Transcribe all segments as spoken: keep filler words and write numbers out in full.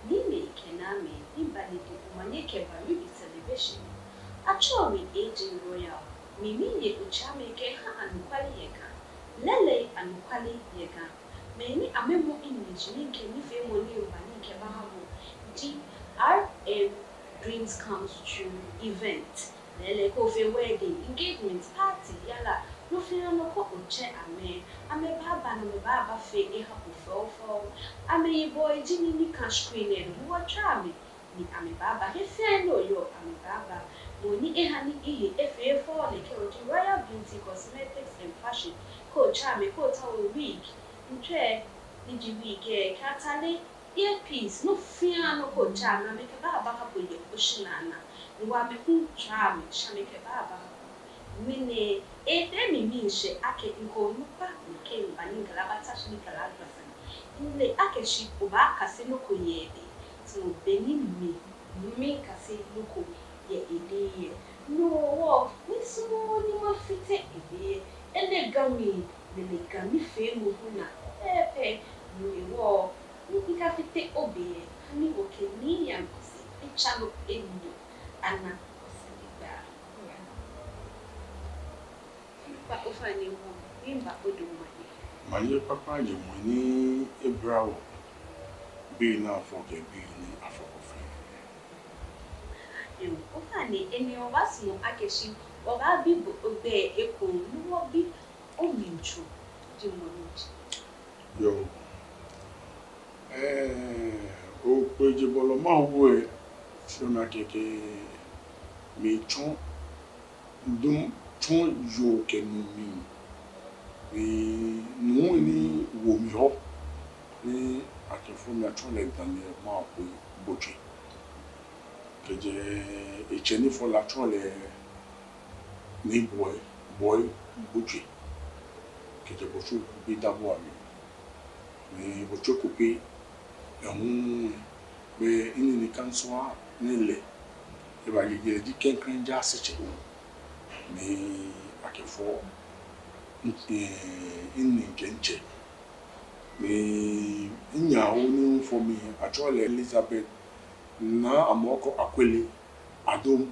Niimɛi kɛ naamɛi, miba ni mido omanye kɛba Ruby Television. Atsɛɔ mi Agent Royal. Mi miiye otsaamɛ kɛha anɔkwale yɛ Ga. Lɛɛlɛŋ anɔkwale yɛ Ga. Mɛi ni amɛmɔ image ni mikɛ nifeemɔ ni miba ni mikɛbaha bo ji R M Dreams Comes True Event. Lɛɛlɛŋ kɛ ofee wedding, engagement, party, yara, nɔ fɛɛ nɔ, kɛ otsɛ amɛ, amɛbaaba ni amɛbaaba fɛɛ eha bo fɛo fɛo. Amɛyibɔi ji mɛi ni ka screen lɛ nɔ, ni wɔtsɛ amɛ ni amɛbaaba. He fɛɛ he ni oyɔɔ, amɛbaaba. Mɔ ni eha ni mihe efee fɛo nɛkɛ ji Royal Beauty Cosmetics and Fashion. Kɛ otsɛ amɛ, kɛ otao wig, ŋtsɛ ni ji wig lɛ, kɛ atade, earpiece, nɔ fɛɛ nɔ, kɛ otsɛ amɛ, amɛkɛbaaba ha bo yɛ oshinaa naa. Ni wɔ amɛhu tsɛ amɛ, shi amɛkɛbaaba ha bo. Mɛni, etee mi miishɛɛ akɛ mikɛ onukpa ni kɛ mi ba ni mikɛ lɛ bata shi ni mikɛ lɛ agbasa. Mile akɛ shi obaakase nɔ ko yɛ edɛŋ. Tamɔ bɔ ni mi, mikase nɔ ko yɛ edɛŋ lɛ. No hewɔ, misumɔɔɔ ni mafite edɛŋ. Ele Ga mli, mile Ga nifeemɔ hu naa pɛpɛɛpɛ. No hewɔ, mikafite obɛ ni wɔkɛ Nii Yankɔse, mitsa nɔ enɔ, ana ɔsane gba. Kpa ofainɛ, miiba odo omanye. Omanye kpakpa yɛ mɔ ni ebla wɔ bii ni afɔ kɛ bii ni afɔko fɛɛ. Yoo, ofainɛ, enɛ wɔbaasumɔ akɛ shi wɔbaabi bo ogbɛi ekoŋŋ ni wɔbi omli ntsɔ, ji mɔ ni oji. Yoo. Ɛɛ, okpɛ ji bɔlɔ mawu lɛ, shi ona kɛkɛ mitsɔ, dum tsɔ yoo kɛ nuu mli. Ni nuu ni wo mi hɔ, ni akɛfɔ mi, atsɛɔ lɛ Daniel Maokpei Botwe. Kɛjɛ etsɛ ni fɔ lɛ, atsɛɔ lɛ Nii Boi, Boi Botwe. Kɛjɛ Botwe Kope Daboame. Ni Botwe Kope, ɛhu, be ni nine ni kansua ni lɛ, eba yɛ jɛi ji klɛŋklɛŋ jaasetsɛ. Ni akɛfɔ, ɛɛ, minine kɛ mitsɛ. Ni minyɛ awo ni fɔ mi, atsɛɔ lɛ Elizabeth Naa Amɔkɔ Akwele Adom.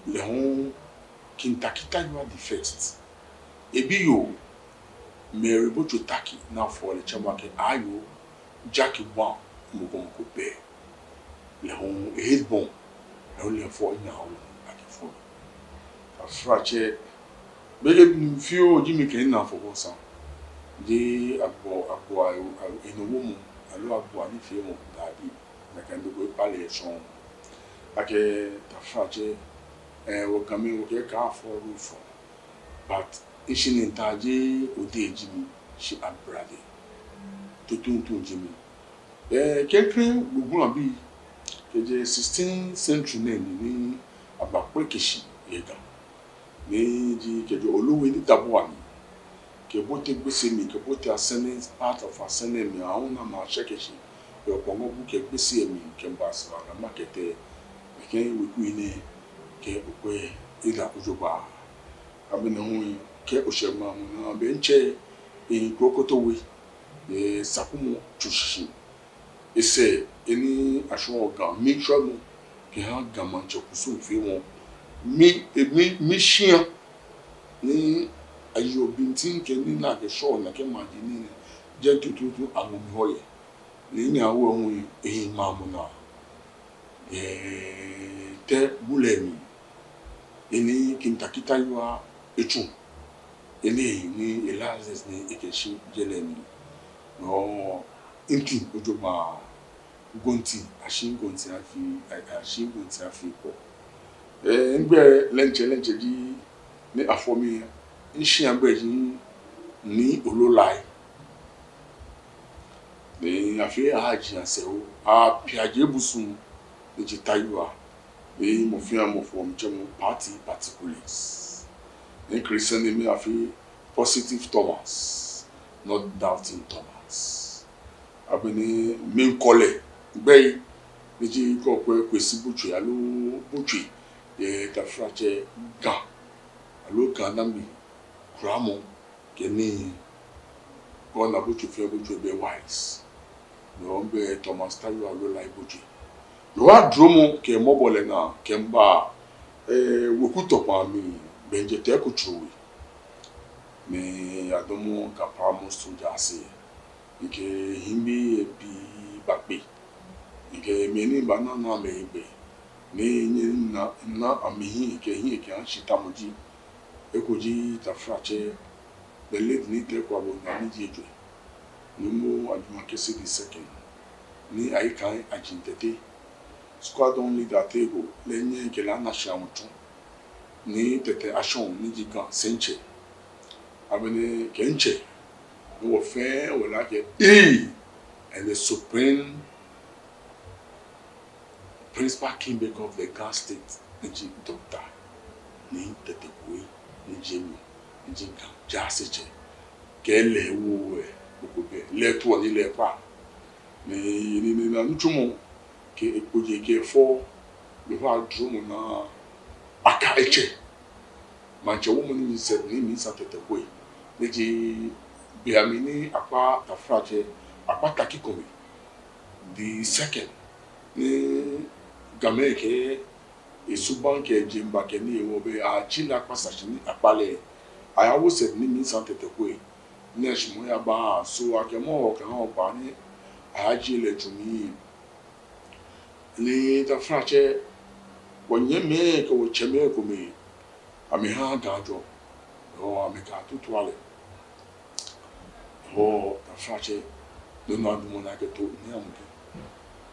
Lɛ hu King Tackie Tayuah the first ebiyoo, Mary Botwe Tackie, ni afɔ lɛ, tsɛmɔ akɛ Ayoo Jackie Bua mɔ ko mɔ ko pɛ. Lɛ hu e-husband, lɛ hu lɛ fɔ, minyɛ awo akɛfɔ. Taflatsɛ, be ni mifio ji mi kɛ minaa fɔ bɔ sa. Jeee agbo, agbo a, a, enɔwomɔ, aloo agbo a nifeemɔ, daabi. Nakai nɔ ko ekpale shɔŋŋ. Akɛ taflatsɛ, ɛɛ, wɔ Gamɛi wɔkɛɛ kaafɔ loo fɔ. But mishi ni mita jeee Ode ji mi, shi Abrade tuuntu ji mi. Ɛɛ, klɛŋklɛŋ gbɔgbla bii, kɛjɛ sixteenth century nɛɛ mli ni abakpeleke shi yɛ Ga. Ni ji kɛjɛ Olowe ni Daboame, kɛbote Gbese mli, kɛbote Asɛrɛ, part of Asɛrɛ mli, ahu ni amɛshɛke shi yɛ Okpɔŋɔbu kɛ Gbese mli, kɛba Sraga Market, nɛkɛ wekui nɛɛ kɛ okwɛ, eda jogbaŋŋ. Agbɛnɛ hu kɛ oshɛ maŋ mli nɛɛ, be mitsɛ, ɛɛ, Krokoto We, ɛɛ, Sakumɔ tsu shishi. Esɛɛ, ɛɛ, ni ashwɛɔ Ga mli shwɛmɔ kɛha Ga Maŋtsɛ kusum feemɔ. Mi, ɛɛ, mi, mishĩa ni ayeɔ bintin kɛ nii ni akɛshwɛɔ nakai maji nɛɛ, jɛi tuuntu aŋɔ mi hɔ yɛ. Ni minyɛ awo hu ehi maŋ mli naa. Ɛɛ, Tɛ bulɛ mli, ɛɛ, ni King Tackie Tayuah etsu, ɛɛ, ni, ni Elizabeth ni ekɛshi jɛi lɛ mli. No, miti jogbaŋŋ. Gonti, Ashiŋ Gonti afii, a-, Ashiŋ Gonti afii kɔ. Eh, migbɛi lɛ diɛŋtsɛ, lɛ diɛŋtsɛ ji, ni afɔ mi, mishia gbɛi ji Nii Ololai. Ni afii Ajiasɛo, Apiaje Busum, ni ji Tayua. Ni mɔ fɛɛ mɔ fɔ mi tsɛmɔ Party Particulars. Ni Christian name afii Positive Thomas, not Doubting Thomas. Agbɛnɛ miikɔ lɛ gbɛi, ni ji kɛ okwɛ Kwesi Botchway aloo Botchway yɛ taflatsɛ Ga aloo Ga naagbee, Kuramɔ kɛ nii, kɛ ona Botchway fɛɛ Botchway bɛ Wise. No bɛ Thomas Tayua Ololai Botchway. No hewɔ dromɔ kɛ mɔbɔ lɛ naa kɛmiiba, eh, weku tɔkpaa mli, bɛ mijɛ Tɛku Tsowe. Ni adamɔ Ga Primary School jaase. Mikɛ hii bii pii bakpe. Mikɛ mɛi ni bana naa amɛhe gbɛ. Ni nyɛna, na amɛhiɛ kɛ hiɛ kɛ ashi tamɔ ji. Eko ji taflatsɛ, the late Nii Tɛku Abonua ni ji ejwɛ. Nuumo Ajuma Kese the second. Ni Ayi Kai Ajin Tɛtɛ. Squadron leader Tɛku, lɛ nyɛ kɛ lɛ ana shi amɔ tsɔ. Nii Tɛtɛ Ashong ni ji Ga Sɛitsɛ. Agbɛnɛ kɛ mitsɛ, ni wɔ fɛɛ wɔle akɛ, eh, and the supreme principal kingmaker of the Ga State, ni ji Doctor Nii Tɛtɛ Kwei, ni ji emli, ni ji Ga jaasetsɛ. Kɛ lɛ hu, eh, mɔ ko bɛ, lɛ tuɔ ni lɛ kpa. Ni, ni, ni, ni nitsumɔ kɛ ekpojee kɛ efɔɔ, lɛ hewɔ dromɔ naa aka etsɛ. Maŋtsɛ wumɔ ni ji Sir Nii Mensah Tɛtɛ Kwei. Ni ji be mli ni akpa taflatsɛ, akpa Takikome the second. Ni Gamɛi kɛ esubaŋ kɛ jeŋba kɛ nii hewɔ be aji lɛ akpa sashi ni akpa lɛ. Ayawo Sir Nii Mensah Tɛtɛ Kwei. Ni ashi mɔ yaba so akɛ mɔ kɛ ha oba ni ayaje lɛ tsu mli. Ni taflatsɛ, wɔnyɛmɛi kɛ wɔtsɛmɛi komɛi, amɛha Ga ajɔ. Hewɔ amɛkɛ atutua lɛ. Hewɔ taflatsɛ, no nɔ adumɔ naa kɛto ni amɛkɛ.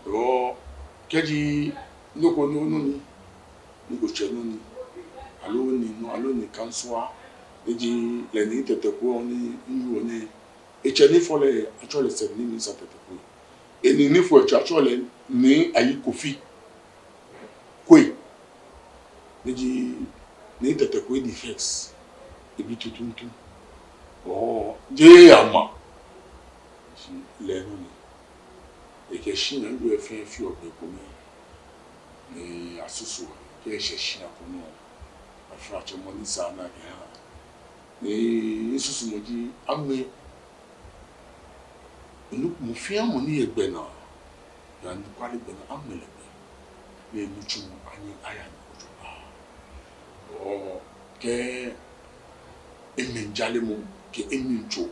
Hewɔ kɛji nɔ ko nɔ, nɔ ni, ni otsɛ nɔ ni, aloo ni nɔ, aloo ni kansua, ni ji lɛ Nii Tɛtɛ Kwei ni miwieɔ nɛɛ, etsɛ ni fɔ lɛ, atsɛɔ lɛ Sir Nii Mensah Tɛtɛ Kwei. Enii ni fɔ etsɛ, atsɛɔ lɛ Nii Ayi Kofi Kwei. Ni ji Nii Tɛtɛ Kwei the first, ebi tuuntu. Hewɔ jeee ama. Shi lɛ nɔ ni. Ekɛ shia lɛ fɛɛ feɔ gbɛ kome. Ni asusu akɛ eshɛ shia ko nɔ. Taflatsɛ, mɔ ni sa naa kɛha. Ni misusumɔ ji amɛ, nu, mɔ fɛɛ mɔ ni yɔɔ gbɛ naa, yɛ anɔkwale gbɛ naa, amɛ lɛ gbɛ. Ni enitsumɔ anyɛ aya nɔ jogbaŋŋ. Hewɔ kɛ emli jalemɔ kɛ emli tso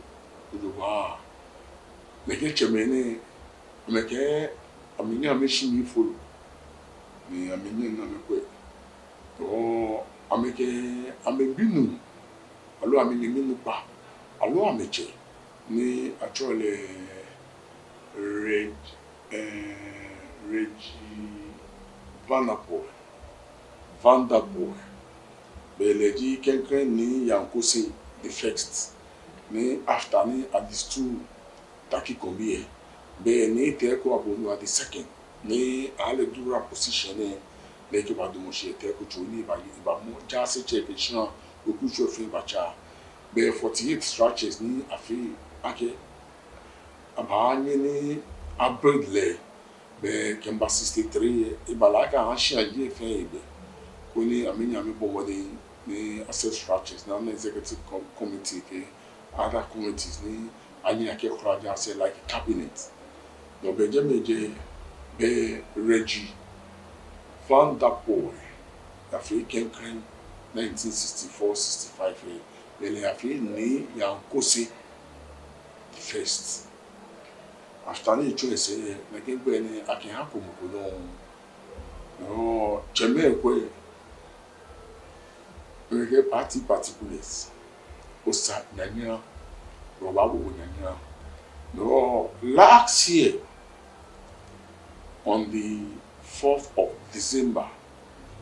jogbaŋŋ. Nɛkɛ tsɛmɛi nɛɛ, amɛkɛ amɛnyɛ amɛshi mli folo. Ni amɛnyɛ ni amɛkwɛ. Hewɔ amɛkɛ amɛbinuu, aloo amɛnyɛmi nukpa, aloo amɛtsɛ, ni atsɛɔ lɛ Reg-, eh, Reggie Vanderpoel, Vanderpoel. Be lɛ ji klɛŋklɛŋ Nii Yankose the first. Ni after ni a diss-tue Takikome lɛ, be Nii Tɛku Abonua the second, ni ale during position nɛɛ, ni ekɛba damɔ shi yɛ Tɛku Tsowe ni eba, ebamɔ jaasetsɛ kɛ shia weku tso fɛɛ batsa. Be forty-eight structures ni afee akɛ abaanyɛ ni a-build lɛ, be kɛmiiba sixty-three lɛ, ebala akɛ aha shia lɛ fɛɛ egbɛ, koni amɛnyɛ amɛbɔ mɔdɛŋ ni a-set structures, ni ana executive com-, committee kɛ other committees ni anyɛ akɛkura jaasɛ like cabinet. No be jɛmɛ ji be Reggie Vanderpoel, afee klɛŋklɛŋ nineteen sixty-four sixty-five lɛ, be lɛ afee Nii Yankose the first. After ni etsɔ esɛɛ lɛ, nɛkɛ gbɛi nɛɛ akɛhako mɔ ko dɔŋŋ. No tsɛmɛi ekwɛ, nɛkɛ party particulars, osa nyanyara, no obaabo nyanyara. No last year, On the fourth of December,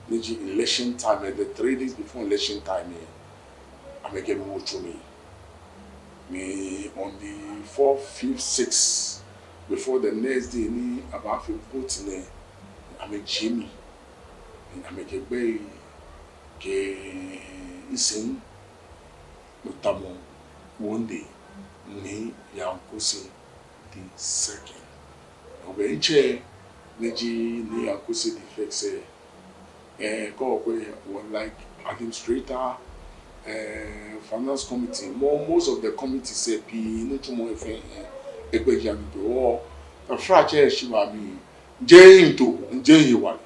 ni ji election time, eh, the three days before election time, eh, amɛkɛ mi wo tsu mli. Ni on the fourth, fifth, sixth, before the next day ni abaafee vote nɛɛ, amɛjie mi. Ni amɛkɛ gbɛi kɛ nsɛŋ, no tamɔ Wonder Nii Yankose the second. Obɛ ntsɛ ni ji Nii Yankose the first, eh, eh, kɛ okwɛ, wɔ like administrator, eh, finance committee, mo-, most of the committees lɛ pii, nitsumɔ lɛ fɛɛ, eh, egbɛjianɔ pɛ wɔ. Tafratsɛ shi ba mi, jeee nto, jeee hewalɛ.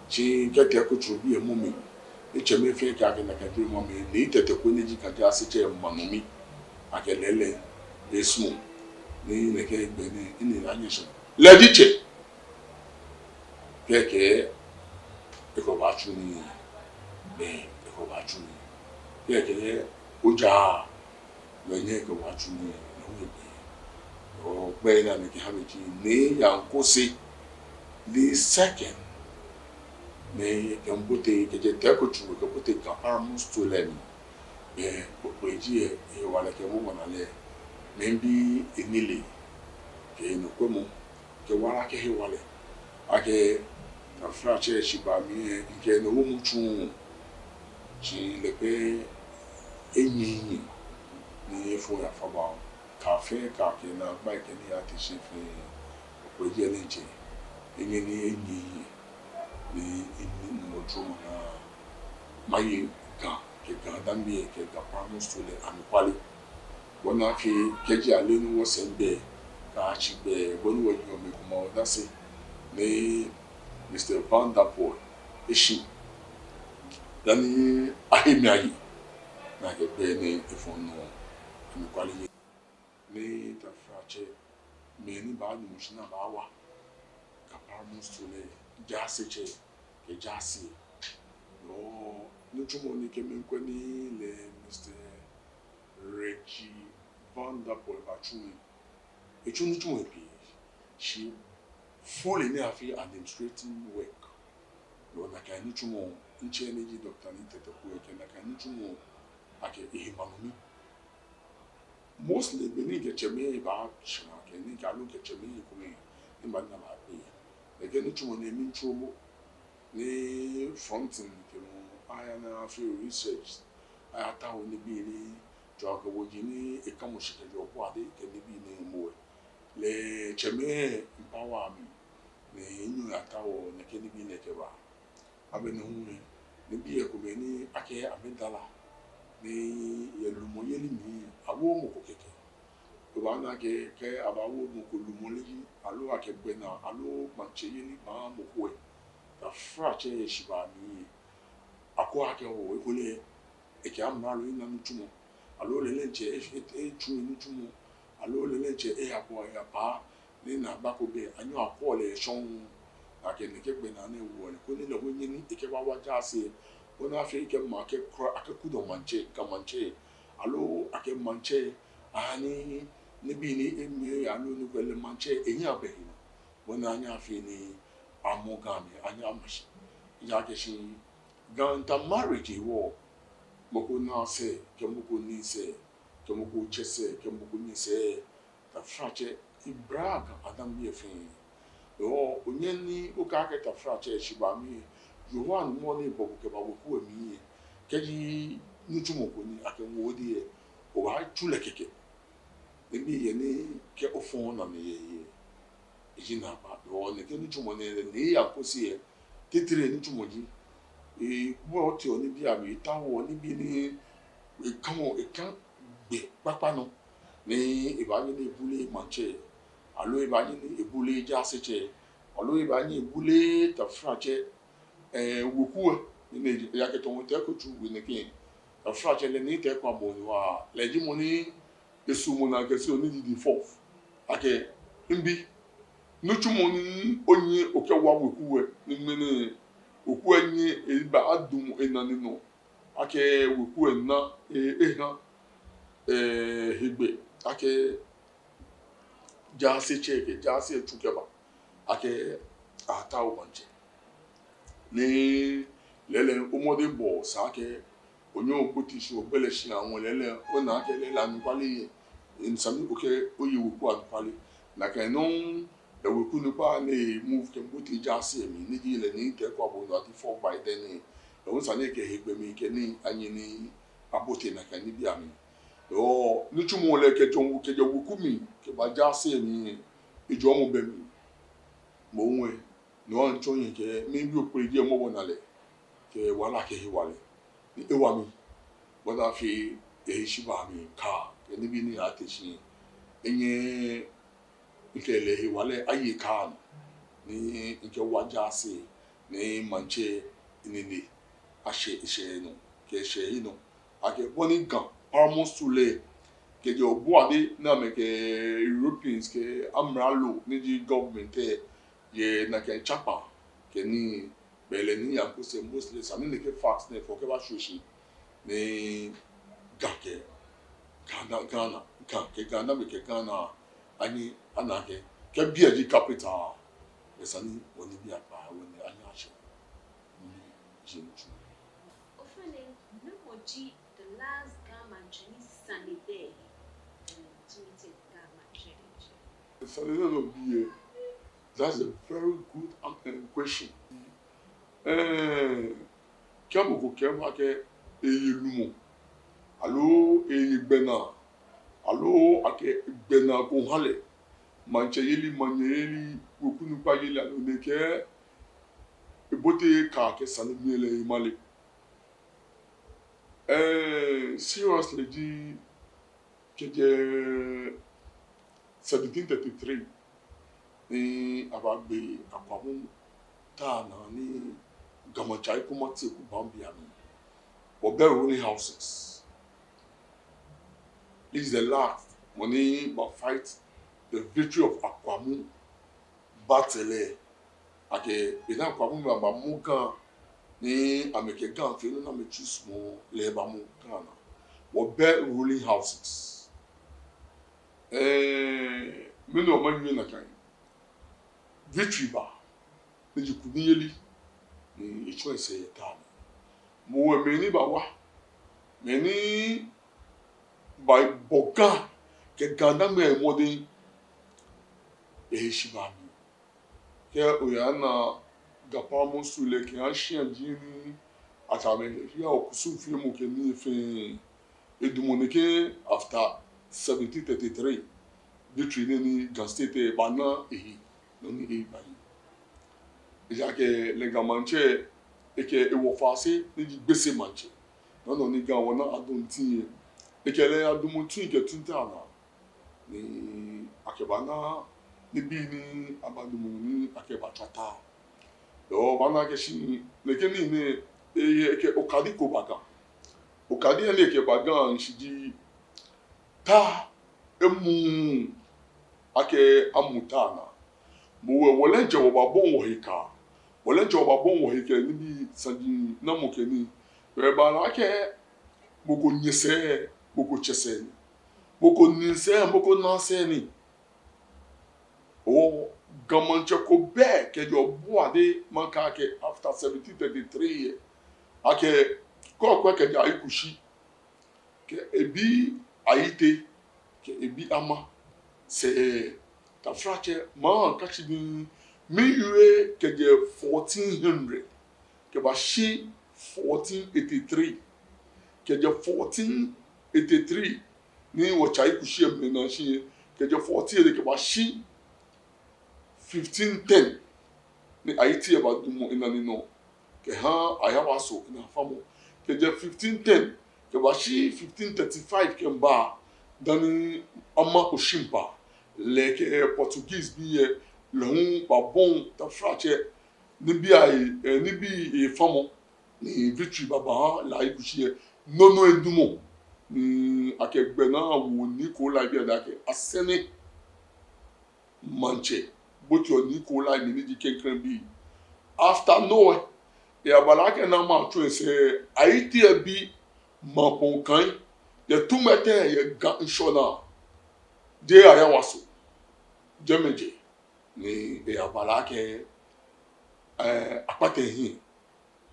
Shi kɛ Tɛku Tsuru bi emɔ mi, etsɛ mi fɛɛ kɛ akɛ nakai jurɔ mɔ mi, ni tɛtɛ ko ni ji Ga Jaasetsɛ ma nɔ mi. Akɛ lɛɛlɛŋ, esumɔ ni nɛkɛ gbɛ nɛɛ, ni anyɛ shɔ. Lɛ ji tsɛ. Kɛkɛ, ekɔ baatsu nii, bɛ, ekɔ baatsu nii. Kɛkɛ, oja, bɛ nyɛ ekɔ baatsu nii, no hu ebɛ. Ogbɛi ni amɛkɛha mi ji Nii Yankose the second. Ni kɛ mibote, kɛjɛ Tɛku Tsuru kɛbote Ga Paramount Stool lɛ mli. Bɛ, okpɔlɔ ji yɛ, hewalɛ kɛ mɔbɔnalɛ, miibi enilee, kɛ enɔkwɛmɔ, kɛ wala kɛ hewalɛ. Akɛ, tafratsɛ shi ba mi, eh, mikɛ enɔ wo mutsu. Shi lɛ pɛ enyɛ enyɛ ni efo yafa ba. Kɛ fɛɛ kɛ akɛ naagbai kɛ nii ate shi fɛɛ. Okpɔlɔ ji yɛ lɛ ntsɛ. Enyɛ ni enyɛ enyɛ ni, ni, ni mɔ tsu mɔ naa. Maye Ga, kɛ Ga Dangme, kɛ Ga Paramount Stool lɛ anɔkwale. Bɔ ni afee kɛji ale ni wɔsɛɛ gbɛ, kɛ atsi gbɛ, bɔ ni wɔyeɔ mɛi komɛi odase, ni Mister Van Der Puy eshi, dani ahe mi aye, ni akɛ gbɛ nɛɛ efɔ nɔ, anɔkwale ye. Ni tafratsɛ, mɛi ni baanu shi ni abaawa Ga Paramount Stool lɛ, Jaasetsɛ kɛ jaase. No, nitsumɔ ni kɛ miikwɛ nii lɛ, Mister Reggie Van Der Puy batsu mli. Etsu nitsumɔi pii. Shi fully ni afee administrative work. No, nakai nitsumɔ, ntsɛ ni ji Doctor Nii Tetteh Kwei kɛ nakai nitsumɔ, akɛ ehe ma nɔ mi. Mostly, be ni mikɛ tsɛmɛi baashara kɛ nii, kɛ aloo mikɛ tsɛmɛi komɛi ni mibana baakpe. Nɛkɛ nitsumɔ nɛɛ miitsu momo. Ni fronting kɛ mɔ aya ni afee research, ayatao nibii ni, tsɔɔ akɛ woji ni ekamɔ shi kɛjɛ Obuade kɛ nibii nɛɛ momo lɛ. Lɛ tsɛmɛi empower mi. Ni minyɛɔ miyatao nɛkɛ nibii nɛɛ kɛba. Agbɛnɛ hu lɛ, nibii komɛi ni akɛɛ amɛdara, ni yɛ lumɔyeli mli, awooo mɔ ko kɛkɛ. Obaana akɛ, kɛ abaawo mɔ ko lumɔyeli, aloo akɛ gbɛnaa, aloo maŋtsɛyeli baaha mɔ ko lɛ, tafratsɛ yɛ shibaa mli lɛ, akwɛɔ akɛ oo, ekolɛ ekɛ amralo ena nitsumɔ, aloo lɛ diɛŋtsɛ e, e, etsu enitsumɔ, aloo lɛ diɛŋtsɛ eyabɔ eyapaa, ni naagba ko bɛ, anyɛɔ akwɛɔ lɛ shɔŋŋ. Akɛ nɛkɛ gbɛnaa nɛɛ woɔ lɛ, koni lɛ hu enyɛ ni ekɛbawa jaase, koni afee akɛ maŋ, akɛ kura, akɛkudɔ maŋtsɛ, Ga maŋtsɛ, aloo akɛ maŋtsɛ, ani nibii ni emli, aloo ni kwɛ lɛ maŋtsɛ, enyɛ abɛ he nɔ. Bɔ ni anyɛ afee ni amɔ Gamɛi, anyɛ ama shi. Ejaakɛ shi Ga nta marriage hewɔ, mɔ ko naa sɛɛ, kɛ mɔ ko nii sɛɛ, kɛ mɔ ko tsɛ sɛɛ, kɛ mɔ ko nyɛ sɛɛ, tafratsɛ, ebla Ga Adangbe fɛɛ. Hewɔ, onyɛŋ ni okɛɛ akɛ tafratsɛ shibaa mli, Yehowa Nyɔŋmɔ ni bɔ bo kɛba weku lɛ mli lɛ, kɛji nitsumɔ ko ni akɛwo odɛŋ lɛ, obaatsu lɛ kɛkɛ. Nibii yɛ ni kɛ ofɔ onane yɛ, yɛ, eji naagba. Hewɔ nɛkɛ nitsumɔ nɛɛ lɛ, Nii Yankose lɛ, titri nitsumɔ ji, e, bɔ oteɔ nibii amli, etaoɔ nibii ni, ekamɔ, eka gbɛ kpakpa nɔ, ni ebaanyɛ ni ebule maŋtsɛ, aloo ebaanyɛ ni ebule jaasetsɛ, aloo ebaanyɛ ebule tafratsɛ, eh, weku lɛ, ni, ni, ejaakɛ tamɔ Tɛku Tsuru wie nɛkɛ, tafratsɛ lɛ ni Tɛku Abɔɔ ni wa, lɛ ji mɔ ni esumɔ ni akɛɛ shi ni ji the fourth. Akɛ, mibi, nitsumɔ ni onyɛ okɛwa weku lɛ, ni ŋmɛnɛ weku lɛ nyɛ ebadamɔ enane nɔ. Akɛ weku lɛ na, e, eha, e, hegbɛ. Akɛ jaasetsɛ kɛ jaase lɛ tsu kɛba. Akɛ aatao maŋtsɛ. Ni lɛɛlɛŋ omɔdɛŋbɔɔ sa akɛ onyɛ obote shi ogbele shi aŋɔ lɛɛlɛŋ, ona akɛ lɛɛlɛŋ anɔkwale yɛ. Esa ni okɛ oye weku anɔkwale. Nakai nɔŋŋ lɛ weku nukpa ni move kɛbote jaase mli, ni ji lɛ Nii Teiko Aboagye Fɔɔ Baidɛŋ nɛɛ. Lɛ hu esa ni ekɛ hegbɛ mli kɛ nii anyɛ ni abote nakai nibii amli. Yoo, nitsumɔ lɛ kɛjɛ, kɛjɛ weku mli kɛba jaase mli, ejɔɔmɔ bɛ mli. Moŋ ŋwɛi, no hewɔ mitsɔɔ nyɛ akɛ miibi Okpelejeŋ mɔbɔnalɛ kɛ wala kɛ hewalɛ ni ewa mi, bɔ ni afee lɛ ehi shi ba mi ka kɛ nibii ni ate shi. Enyɛ mikɛ lɛ hewalɛ aye ka ni mikɛwa jaase ni maŋtsɛ nine ashɛ, eshɛ nɔ kɛ eshɛ nɔ. Akɛ bɔ ni Ga Paramount Stool lɛ kɛjɛ obuade ni amɛkɛ Europeans kɛ amralo ni ji government lɛ yɛ nakai tsakpaa kɛ nii, belɛ Nii Yankosɛɛ Mostly esa ni nɛkɛ facts nɛɛ fɔ kɛba shwie shi ni Ga kɛ Ghana, Ghana, Ga kɛ Ghana, be kɛ Ghana, ani ana akɛ, kɛ biɛ ji capital, esa ni wɔnibii akpa, wɔnii anyɛ ashɛ. Ni ji nitsumɔ. Ofainɛ, namɔ ji the last Ga maŋtsɛ ni sane bɛ, eh, Jimmy Ga maŋtsɛ? Sane nɔ biɛ. That's a very good, um, question. Eh, kɛ mɔ ko kɛɛ bo akɛ eye lumɔ, aloo eye gbɛnaa, aloo akɛ gbɛnaa ko ha lɛ, maŋtsɛyeli, manyɛyeli, wekunukpayeli, aloo nɛkɛ, ebote ka akɛ sane mli lɛ emale. Eh, seriously ji, kɛjɛ seventeen thirty-three ni abagbe Akwamu ta naa ni Ga Maŋtsɛ Ayi Kuma Teiko ba biɛ mli. Wɔbɛ ruling houses. This is the last mɔ ni ba fight the victory of Akwamu battle lɛ. Akɛ be ni Akwamu mɛi bamɔ Ga ni amɛkɛ Ga fee nɔ ni amɛtsu sumɔ lɛ bamɔ Ga naa. Wɔbɛ ruling houses. Eh, mɛni wɔmiiwie nakai? Victory ba, ni ji kunimyeli, ni etsɔ esɛɛ yɛ ta mli. Moŋ mɛi ni bawa, mɛi ni babɔ Ga kɛ Ga-Dangme mɔdɛŋ, ehi shi ba mli. Kɛ oyana Ga Paramount Stool lɛ kɛha shia ji ni atsɛɔ amɛ kusumfeemɔ kɛ nii fɛɛ, edamɔ nɛkɛ after seventeen thirty-three, victory nɛɛ ni Ga State lɛ bana ehe, nɔ ni ebaye. Ejaakɛ lɛ Ga Maŋtsɛ, ekɛ ewɔfase ni ji Gbese Maŋtsɛ, nɔ nɔ ni Ga wɔnaa adɔnti yɛ, ekɛ lɛ yadamɔ tui kɛ tui ta naa. Ni akɛbana nibii ni abadamɔ ni akɛbatswa ta. Yoo, obaana akɛ shi nɛkɛ nii nɛɛ, eyɛ ekɛ okadi ko ba Ga. Okadi lɛ ni ekɛba Ga shishi ji ta emuuu akɛ amu ta naa. Moŋ wɔ, wɔ diɛŋtsɛ wɔbabɔi wɔhe ka. Wɔ diɛŋtsɛ wɔbabɔi wɔhe kɛ nibii saji namɔ kɛ nii. Wɔbaana akɛ mɔ ko nyɛ sɛɛ, mɔ ko tsɛ sɛɛ ni. Mɔ ko nii sɛɛ, mɔ ko naa sɛɛ ni. Oo, Ga Maŋtsɛ ko bɛ kɛjɛ obuade, makɛɛ akɛ after seventeen thirty-three lɛ, akɛ kɔkɔɔkɔ kɛjɛ Ayikushi, kɛ ebi Ayitey, kɛ ebi Ama sɛɛ, tafratsɛ, maŋ kashi ni miwie kɛjɛ fourteen hundred kɛbashi fourteen eighty-three, kɛjɛ fourteen eighty-three ni wɔtsɛ Ayikushi lɛ mɛi naa shi lɛ, kɛjɛ fourteen eighty kɛbashi fifteen ten ni Ayitey lɛ badamɔ enane nɔ kɛha Ayawaso naa famɔ. Kɛjɛ fifteen ten kɛbashi fifteen thirty-five kɛmiiba dani Ama Oshimpa lɛ kɛ Portuguese bii lɛ, lɛ hu babɔi tafratsɛ nibii ayi, eh, nibii efamɔ, ni victory babaha lɛ Ayikushi lɛ, nɔ nɔ edamɔ, ni akɛ gbɛnaa wo Nii Koo Lai biɛ daa akɛ asɛnɛ maŋtsɛ, botiɔ Nii Koo Lai mli ni ji klɛŋklɛŋ bii. After no lɛ, eyabala akɛ naa matsɔ esɛɛ, Ayitey lɛ bi Mampong Kai, yɛ Tumɛtɛ, yɛ Ga ŋshɔnaa, jeee Ayawaso, jɛmɛ ejɛ. Ni eyabala akɛ eh, akpata ehiɛ.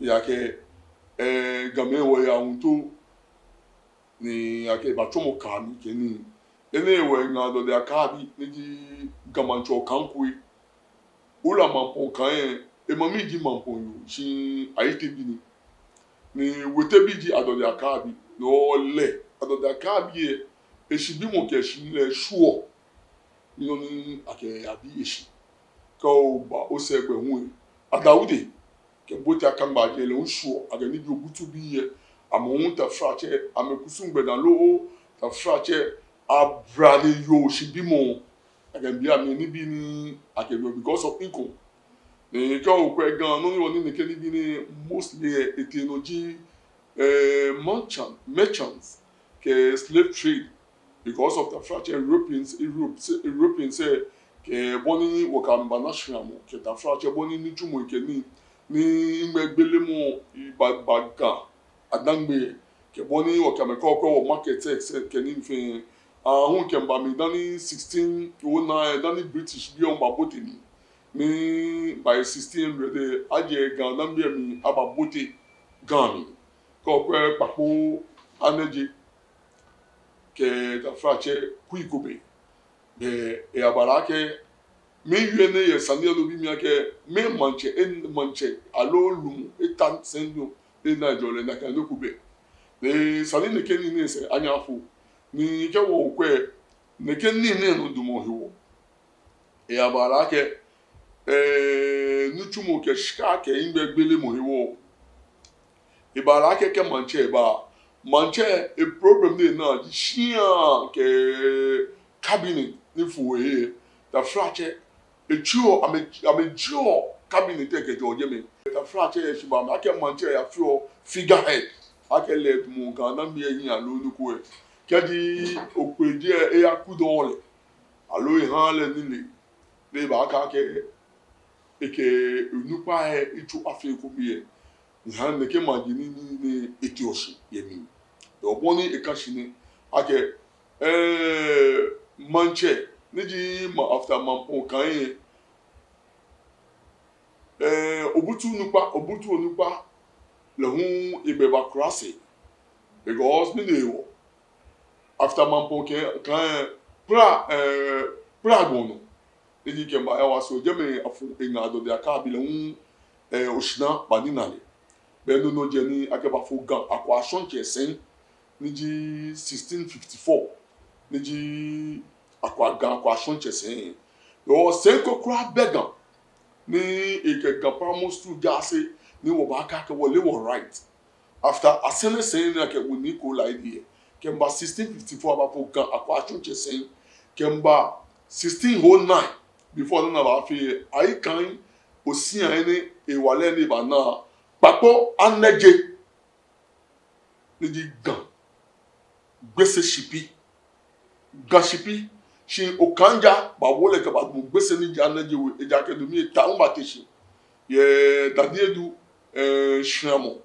Ejaakɛ, eh, Gamɛi wɔyɛ awuŋtso, ni akɛ ebatsɔmɔ kaa mli kɛ nii. Enɛ hewɔ eŋa Adɔde Akaabi ni ji Ga Maŋtsɛ Okankoi. Wula Mampɔŋ Kan lɛ, emami ji Mampɔŋ yoo, shi Ayitebi ni. Ni Wetebi ji Adɔde Akaabi, no lɛ Adɔde Akaabi lɛ, eshibimɔ kɛ eshihilɛ shwieɔ. Ni nɔ ni akɛyabi eshi. Kɛ oba osɛɛ gbɛ hu lɛ, Adawude kɛ Bote Akaŋmaje lɛ hu shwieɔ, akɛ nibii obutu bii lɛ, amɛ hu taflatsɛ, amɛkusum gbɛdaaŋ loo taflatsɛ, ablade yoo shibimɔ, akɛ bii amɛ nibii ni akɛbiɔ because of income. Ni kɛ okwɛ Ga nɔ ni wɔ ni nɛkɛ nibii nɛɛ mostly lɛ, etee nɔ ji, eh, merchant, merchants kɛ slave trade. Because of taflatsɛ Europeans, Europe, Europeans lɛ, kɛ bɔ ni wɔkɛ amɛ bana shramɔ, kɛ taflatsɛ bɔ ni nitsumɔ kɛ nii, ni nɛgbɛ gbelemɔ ba, ba Ga Adaŋme, kɛ bɔ ni wɔkɛ amɛ kɔkɔ wɔ market lɛ, kɛ nii fɛɛ. Aahu kɛmiiba mli dani sixteen oh nine, dani British bii lɛ babote mli. Ni by sixteen hundred lɛ, ajɛ Ga Adaŋme mli ababote Ga mli. Kɛ okwɛ Kpakpo Anɛje kɛ taflatsɛ Kui Kobe. Bɛ eyabala akɛ, miwie nɛɛ yɛ sane lɛ nɔ bi mli akɛ, mɛɛ maŋtsɛ, e, maŋtsɛ aloo lumɔ eta sɛi jio, ena jɔlɛ nakai nɔ ko bɛ. Ni sane nɛkɛ nii nɛɛ sɛɛ anyɛ afo. Ni kɛ wɔkwɛ nɛkɛ nii nɛɛ nɔ dumɔ hewɔ, eyabala akɛ, eh, nitsumɔ kɛ shika kɛ nɛgbɛ gbelemɔ hewɔ. Ebala akɛ kɛ maŋtsɛ ba, maŋtsɛ, e problem ni enaa ji shia kɛ cabinet ni fo ehe. Taflatsɛ, etsiɔ, amɛ, amɛtsiɔ cabinet lɛ kɛjɛɔ jɛmɛ. Taflatsɛ eshi ba mli akɛ maŋtsɛ yafeɔ figurehead. Akɛ lɛ edumɔ Ga Adaŋme hiɛ aloo nɔ ko lɛ. Kɛji okpee jɛi lɛ, eyaku dɔŋŋ lɛ. Aloo ehaaa lɛ nilee, ni ebaakɛɛ akɛ, ekɛ onukpa lɛ etsu afee ekome lɛ. Ni ha nɛkɛ maji nii nɛɛ ni eteɔ shi yɛ mli. Dɔbɔ ni eka shi nɛ, akɛ, eh, maŋtsɛ, ni ji ma after Mampɔŋ Kan lɛ, eh, Obutu onukpa, Obutu onukpa, lɛ hu ebɛ ba kura sɛɛ. Because mɛni hewɔ? After Mampɔŋ Kan, Kan, Pra, eh, Pra Gbɔnɔ. Ni ji kɛmiiba Yawase, jɛmɛ afo eŋa Adɔde Akaabi lɛ hu, eh, Oshina banina lɛ. Bɛ no nɔ jɛ ni akɛbafo Ga Akwashɔŋtsɛ Sɛi, ni ji sixteen fifty-four, ni ji Akwa, Ga Akwashɔŋtsɛ Sɛi. Yoo, sɛi ko kwraa bɛ Ga, ni ekɛ Ga Primary School jaase, ni wɔbaakɛɛ akɛ wɔle wɔ right. After Asɛrɛ Sɛi ni akɛwo Nii Koolai lɛ, kɛmiiba sixteen fifty-four abafo Ga Akwashɔŋtsɛ Sɛi, kɛmiiba sixteen oh nine, before nana baafee, Ayi Kan Osia lɛ ni ewala ni ebana Kpakpo Anɛje, ni ji Ga Gbese Shipi. Ga Shipi, shi Okaija bawo lɛ kɛbadamɔ Gbese ni ji Anɛje We, ejaakɛ no mli eta hu bate shi. Yɛ Dade Edu, eh, shramɔ.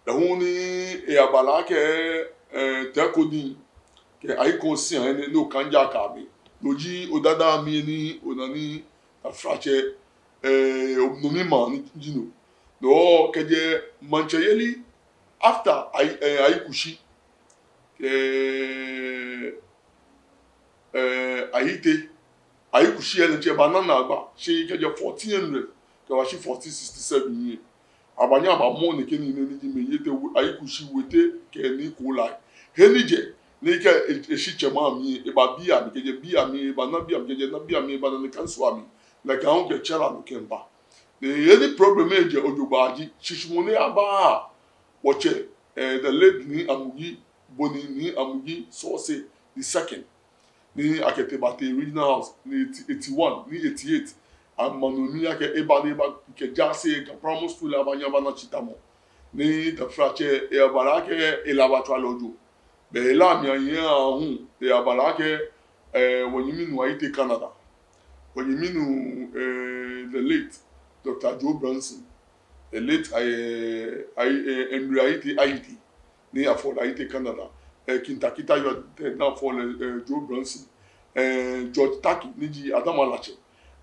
Lɛ hu ni eyabala akɛ, eh, Tɛko Nii kɛ Ayi Kan Osia lɛ ni, ni Okaija kɛ amɛ. No ji Odadao mli ni, ona ni taflatsɛ, eh, no mli maŋ ni ji no. No kɛjɛ maŋtsɛyeli after Ayi, eh, Ayi Kushi, eh, eh, Ayite, Ayi Kushi lɛ ni tsɛ bana naagba, shi kɛjɛ fourteen hundred kɛbashi fourteen sixty-seven lɛ, abanyɛ abamɔ nɛkɛ nii nɛɛ ni ji Mɛi Yete, We, Ayi Kushi, Wete kɛ Nii Koolai. He ni ejɛ, ni kɛ e, eshitsɛmɛi amli, ebabi amɛ, kɛjɛ bii amli, ebana bii amli, kɛjɛ bii amli, ebana Nii Kansu amli, nakai hu kɛtsɛ lɛ nɔ kɛmiiba. Ni he ni problem lɛ jɛ jogbaŋŋ ji, shishiumɔ ni aba wɔtsɛ, eh, the late Nii Amuyi, Boni Nii Amuyi Sɔɔse the second. Ni akɛtee batee Regional House ni eighty, eighty-one, ni eighty-eight. Amanu ni akɛ eba ni eba kɛ jaase Ga Primary School lɛ abanyɛ abana tsitsamɔ. Ni taflatsɛ, eyabala akɛ hela batswa lɛ ojo. Bɛ hela mli ahiɛ aahu, eyabala akɛ, eh, wɔnyɛmi nuu Ayite Canada. Wɔnyɛmi nuu, eh, the late Doctor Joe Brunson. The late, eh, Ayi, eh, Henry Ayite Ayite. Ni afɔ lɛ Ayite Canada. Eh, Kintakita Yɔte, ni afɔ lɛ, eh, Joe Brunson. Eh, George Taki, ni ji Adamalatsɛ.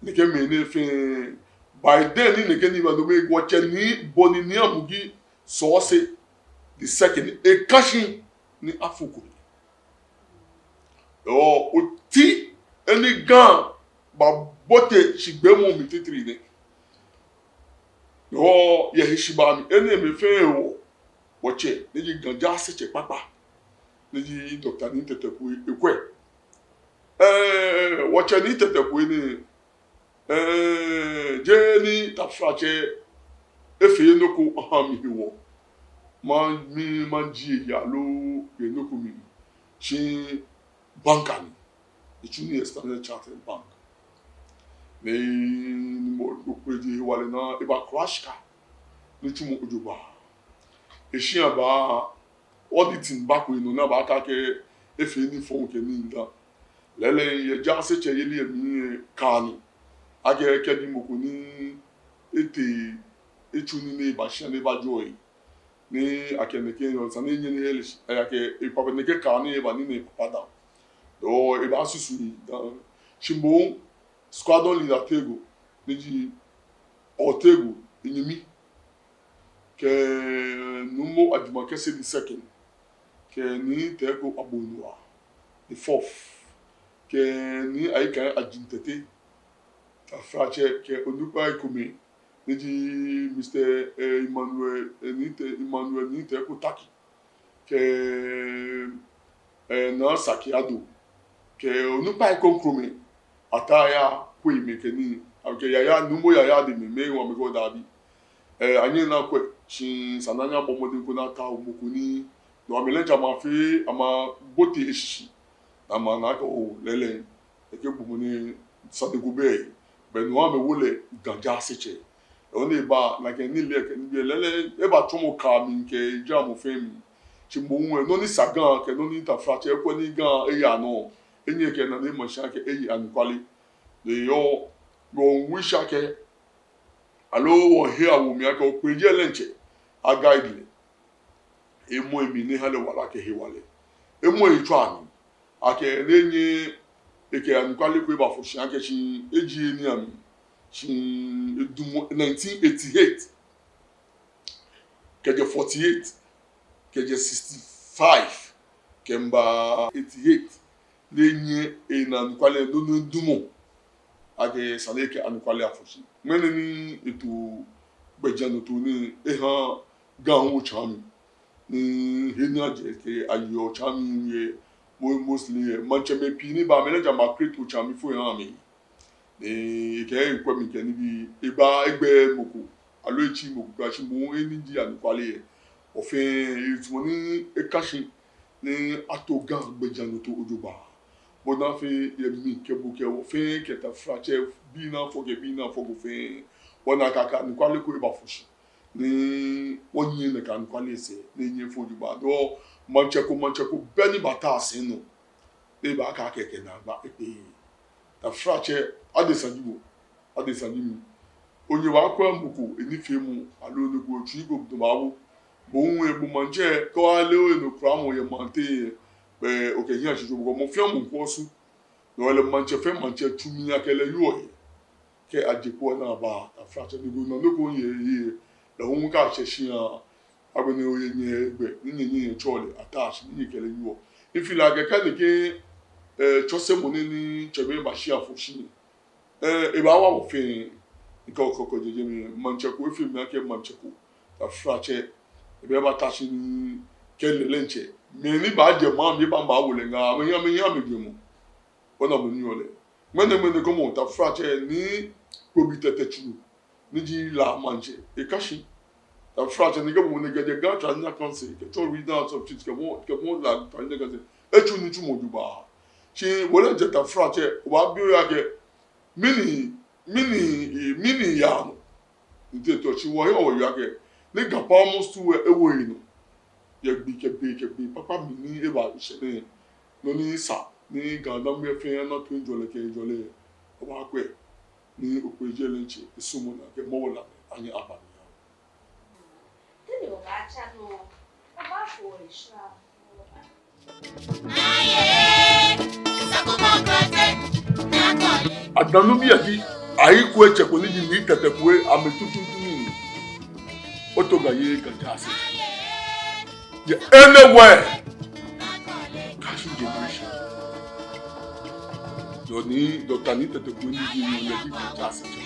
Nɛkɛ mɛi nɛɛ fɛɛ By then ni nɛkɛ nii ba, no mli wɔtsɛ Nii Boni Nii Amugi Sɔɔse the second, eka shi ni afo kome. Ɔɔ, oti he ni Ga babote shigbeemɔ mli titri nɛ. Ɔɔ, yɛ heshibaa mli, enɛɛmɛi fɛɛ hewɔ, wɔtsɛ, ni ji Ga Jaasetsɛ kpakpa, ni ji Doctor Nii Tetteh Kwei, ekwɛ. Ɛɛ, wɔtsɛ Nii Tetteh Kwei nɛɛ, ɛɛ, jeee ni taflatsɛ efee nɔ ko aha mi hewɔ, ma, mi, majie eyi aloo yɛ nɔ ko mli. Shi banker ni, etsu nii yɛ Standard Chartered Bank. Ni mɔ ko kpele hewalɛ naa, eba crash car nitsumɔ jogbaŋŋ. Eshia ba, auditing bako enɔ ni abaakɛɛ akɛ efee nii fɔŋ kɛ nii nda. Lɛɛlɛŋ yɛ Jaasetsɛ yeli lɛ mli lɛ, kaa ni akɛɛ kɛji mɔ ko ni etee etsu nii ni eba shia ni eba jɔɔ lɛ, ni akɛ nɛkɛ nɔ esa ni enyɛ ni ele shi, eya kɛ epapa nɛkɛ kaa ni eba ni epapa da. Ɔɔ, ebaasusu nii dani. Shi moŋ squadron leader Tegu, ni ji Otegu, enyɛmi, kɛ Nuumo Ajumake the second, kɛ Nii Teiko Abonua the fourth, kɛ Nii Ayikai Ajin Tetteh, taflatsɛ, kɛ onukpai komɛi, ni ji Mister, eh, Emmanuel, eh, Nii Te-, Emmanuel Nii Teiko Taki, kɛ, eh, Naa Saki Ado, kɛ onukpai krokomɛi, Ataa Yakwɛimɛi kɛ nii, kɛ Yaya, Nuumo Yaya Ademɛi, mɛi wa mɛi kɛ dabi. Eh, anyɛɛɛ ni akwɛ, shi esa ni anyɛ abɔ mɔdɛŋ koni atao mɔ ko ni, no amɛ lɛ diɛŋtsɛ amɛfee, amɛbote eshishi, ni amɛna akɛ oo, lɛɛlɛŋ, ekɛ gbɔmɔ nɛɛ sane ko bɛ, bɛ no amɛwo lɛ Ga Jaasetsɛ. Ɔɔ, ni eba, nakai nilee kɛ nibii lɛɛlɛŋ, ebatsɔmɔ kaa mli kɛ jramɔ fɛɛ mli. Shi moŋ lɛ, nɔ ni sa Ga kɛ nɔ ni taflatsɛ ekwɛ ni Ga eya nɔ, enyɛ ekɛ ena ni ema shi akɛ eye anɔkwale. Ni yɔɔ, wɔmiiwish akɛ, aloo wɔmiihe awo mli akɛ Okpelejeŋ lɛ diɛŋtsɛ a-guide lɛ. Emɔ emli ni eha lɛ wala kɛ hewalɛ. Emɔ etsui amli akɛ ni enyɛ ekɛ anɔkwale ko ebafɔ shi akɛ shi ejie nii amli. Shi edumɔ nineteen eighty-eight, kɛjɛ forty-eight, kɛjɛ sixty-five, kɛmiiba eighty-eight, ni enyɛ ena anɔkwale, no nɔ edumɔ akɛ esa ni ekɛ anɔkwale afɔ shi. Ŋmɛnɛ ni eto gbɛjianɔtoo nɛɛ eha Ga hu otsaami. Ni he ni ajɛ kɛ ayeɔ otsaami yɛ, mo-, mostly yɛ maŋtsɛmɛi pii ni ba, amɛ lɛ diɛŋtsɛ amɛ-create otsaami foi aha amɛ. Ni ekɛ ekwɛ mi kɛ nibii, eba egbɛ mɔ ko, aloo etsi mɔ ko kwraa, shi moŋ he ni ji anɔkwale lɛ, wɔfɛɛ, etamɔ ni eka shi ni ato Ga gbɛjianɔtoo jogbaŋŋ. Bɔ ni afee yɛ mi kɛ bo kɛ wɔfɛɛ kɛ taflatsɛ, bii ni afɔ kɛ bii ni afɔko fɛɛ, wɔna akɛ anɔkwale ko ebafɔ shi. Ni wɔnyiɛ nakai anɔkwale lɛ sɛɛ, ni enyɛ efɔ jogbaŋŋ. Dɔɔ maŋtsɛ ko, maŋtsɛ ko bɛ ni bata sɛi nɔ, ni ebaakɛɛ akɛ kɛ naagba ekpe. Taflatsɛ, adesa ji bo, adesa ji mi. Onyɛ obaakwɛ mɔ ko enifeemɔ, aloo nɔ ko otsui ko dɔmɔ awo. Bo hu lɛ, bo maŋtsɛ, kɛ ole ohe nɔ kwraa mɔ yɛ maŋ teŋ lɛ, bɛ okɛ hiɛ ashi jogbaŋŋ, mɔ fɛɛ mɔ kwɛ osu. No hewɔ lɛ maŋtsɛ fɛɛ maŋtsɛ tsu mli akɛ lɛ yɔɔ yɛ. Kɛ aje kpo ni aba, taflatsɛ, ni ko na nɔ ko yɛ, yɛ, lɛ hu kɛ ashɛ shia, agbɛnɛ oyɛ nyɛ gbɛ, ni nyɛ, nyɛ, nyɛtsɛɔ lɛ, ata shi ni nyɛkɛ lɛ yɔɔ. Efee lɛ akɛ kɛ nɛkɛ, eh, tsɔsemɔ nɛɛ ni tsɛmɛi ba shia fɔ shi nɛɛ, eh, ebaawa wɔfɛɛ, ni kɛ okɔ, kɔ jɛjɛ mli, maŋtsɛ ko efee mi akɛ maŋtsɛ ko, taflatsɛ, ebɛ bata shi ni kɛ lɛ lɛ diɛŋtsɛ, mɛi ni baajɛ maŋ mli baawo lɛ ŋaa, amɛnyɛ, amɛnyɛ amɛjwɛŋmɔ. Ona bɔ ni eyɔɔ lɛ. Ŋmɛnɛ, ŋmɛnɛ kɔmɔ, taflatsɛ, ni Kpobi Tɛtɛ Tsuru, ni ji La maŋtsɛ, eka shi. Taflatsɛ, ni kɛ bo hu ni kɛjɛ Ga Traditional Council, kɛtsɔ Regional House of Chiefs, kɛmɔ, kɛmɔ La Traditional Council, etsu nitsumɔ jogbaŋŋ. Shi bo lɛ diɛŋtsɛ taflatsɛ, obaabi ohe akɛ, mɛni, mɛni, mɛni yaa nɔ? Nte tɔ shi wɔyɔɔ, wɔyɔɔ akɛ, ni Ga Palm Store lɛ ewo eyi nɔ yɛ gbi kɛ be kɛ be kpakpa mli ni eba shɛ nɛɛ, nɔ ni sa ni Ga Dangme fɛɛ ana toiŋjɔlɛ kɛ yiŋjɔlɛ, obaakwɛ ni Okpelejeŋ lɛ diɛŋtsɛ esumɔ naa akɛ mɔ wɔ la anyɛ aba mli. Te ni obaatsa nɔ, obaafo esha. Adanu bi adi, Ayikwei tsɛ ko ni ji Nii Tɛtɛ Kwei, amɛ tuuntu ni. Oto Ga yɛ Ga Jaasetsɛ. Yɛ anywhere. Cashew generation. Jɔɔ Nii, Doctor Nii Tɛtɛ Kwei ni ji Nii, lɛ ji Ga Jaasetsɛ.